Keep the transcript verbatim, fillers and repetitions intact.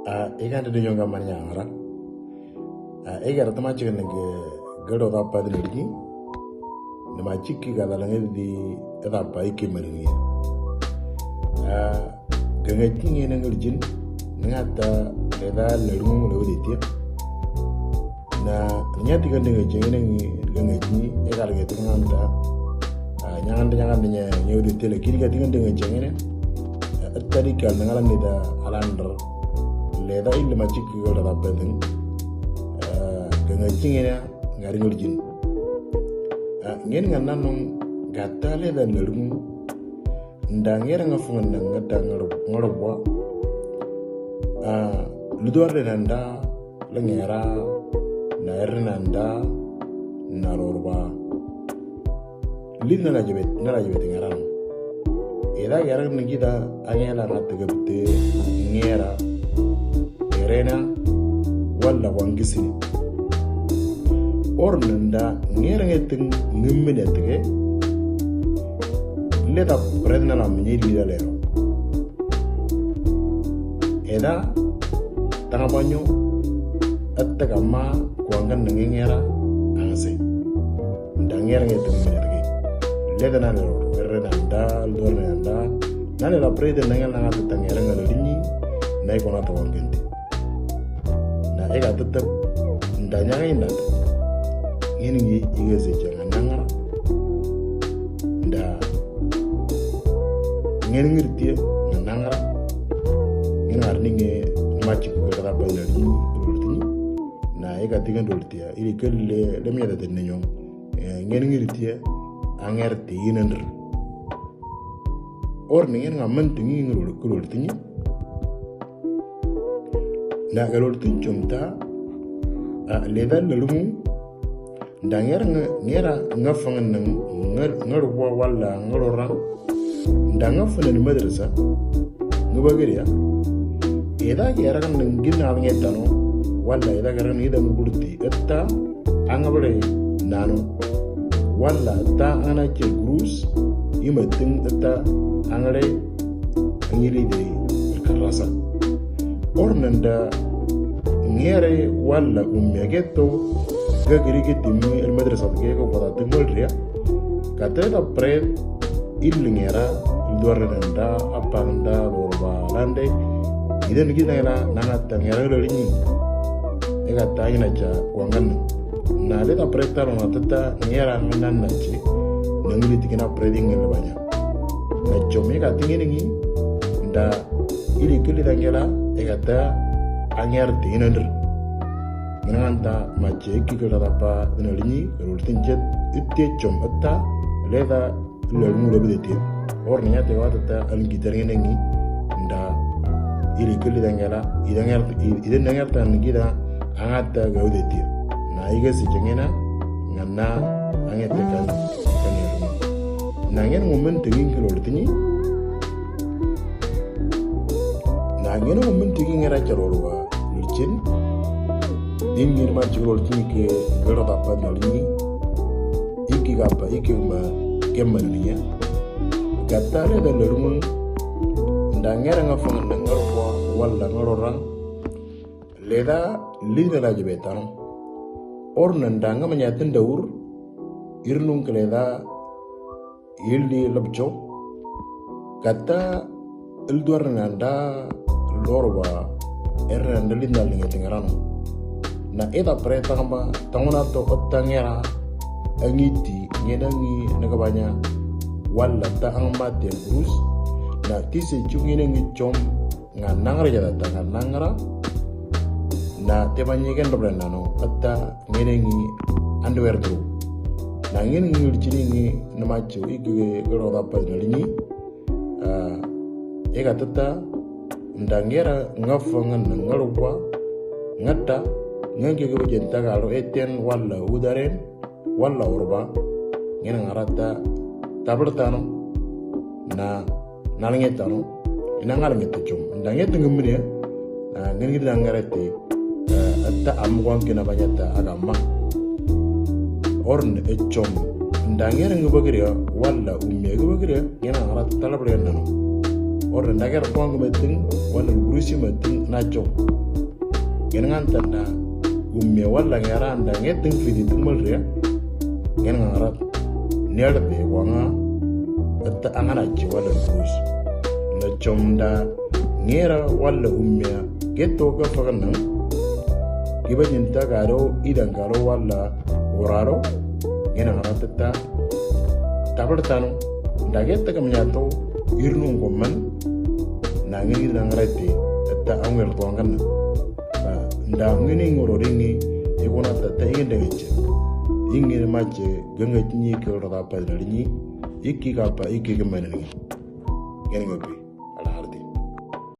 A, ega nda de yonga mani nyangara. A, ega rata ma chika nenge gado da pa de nergi. Na ma chiki ga da lange di da pa iki mani. A, ganga tinge na ngerjin. Nga ta eda lerung lo de tia. Na nya tiga nenge jengene ngi ganga tinge ega lenge tinga nda. A, nyanganda nyanganda nya nyo de tele kiri ga tiga nenge jengene. Tadi kal na ngalan ni da alandar. Leda illa ma chiki gada da bedeng. Ganga chingena ngari ngurjin. Ngen nga nanong gata leda lerung. Nda ngera nga fungan na ngata ngarwa. Luduar le nanda, lengera, na ernanda, na lorba. Lid na lajebet, na lajebet ngeran. Eda ngeran nigi da angela nga tegepte ngera. Erena wala wangisini. Or nanda ngera ngeteng ngemene tege. Leda predna la menye lida lero. Eda tanga banyo. Etta kama kuangan nengengera angse. Nda ngera ngeteng ngemene tege. Leda na lero. Erena nda, lorena nda. Nane la prede nangel nanga teta ngera ngalini. Nai kona to wangente. Na ega tetep nda nyanga inda. Ngini ngi iga se janga nangara. Nda ngini ngirtie nga nangara. Ngini arni nge machi ku kata bala ni ultini. Na ega tiga doltia. Iri kelle le mi ada tenne nyong. Ngini ngirtie angerte inandr. Or ningen nga mantingi ngirul kulul tingi. Na galol tin chumta a leda lalumu. Nda ngera ngera ngafang nang ngar ngar wa wala ngarora. Nda ngafang ni madrasa. Ngabagiriya. Eda gera kan nangin ngetano wala eda gera kan ida muburti etta angabare nano. Wala ta ana che grus imatin ta angare angiri de karasa. Ornanda ngere wala ummegeto gagiri ke timi el madrasa ke ko pada tingol ria. Kate da pred ilingera duarnanda apanda lorba lande. Iden gina era nangata ngera lini. Ega tanya cha kuangan. Na leta preta lo na teta ngera nganna chi. Nangili tikina preding le banya. Na chome ka tingini ngi. Nda ili kili dangela ega ta anger tinandr. Nganta mache kikila dapa nalini rultin jet itte chom atta leda lalu lo bedetia. Or nya te wata ta al gitar ngene ngi nda iri kuli dangela idangel ide dangel tan gida angata gaudetia. Na iga si jengena nganna angete kan kan. Na ngen momen tengin kilo tini. Na ngen momen tengin ngera charolwa luchin. Ingin ma churol tini ke gero dapa nalini. Iki gapa iki ma kemaniya. Gatale da lermun. Nda ngera ngafang ngarwa wala ngarora. Leda lina da jebetano. Or nanda ngamanya tendaur. Irnung keleda ildi lebjo. Kata ilduar nanda lorwa erna nda linda linga tingarano. Na eda pre tangma tangona to otta ngera angiti ngenangi nagabanya wala ta angma te gurus. Na tise chu ngenangi chom nga nangra jada ta nga nangra. Na te banye gen dobre nano atta ngenangi underwear tu. Na ngenangi chini ngi namachu igi gero da pa nalini. Ega tata nda ngera ngafa ngan ngarwa ngata ngange ge bajenta galo eten wala udaren wala urba ngena ngarata tabertano na nalngetano ina ngalngeta chum nda nget ngumne na ngen ngarate atta amwan kina banyata agama. Orn echom nda ngera ngubagriya wala umme gubagriya ngena ngarata talabre nano. Ore nda ger kong meting, wala gurusi meting na chong. Gen ngan tanda, gumme wala ngera nda ngeting fidi tung malria. Gen ngan rat, nerde wanga, ata angana chi wala gurus. Na chom nda, ngera wala gumme, geto ga faganang. Giba nyinta garo, idang garo wala, oraro. Gen ngan rat ta, tabar tano, nda geta kam nyato, irnu goman, na ngini nang rete, ta angel tuangan. Nda ngini ngoro ringi, ikona ta ta ingin dengeche. Ingin mache, ganga chinyi ke ro ta pa ringi, iki kapa, iki ke manani. Gen ngopi.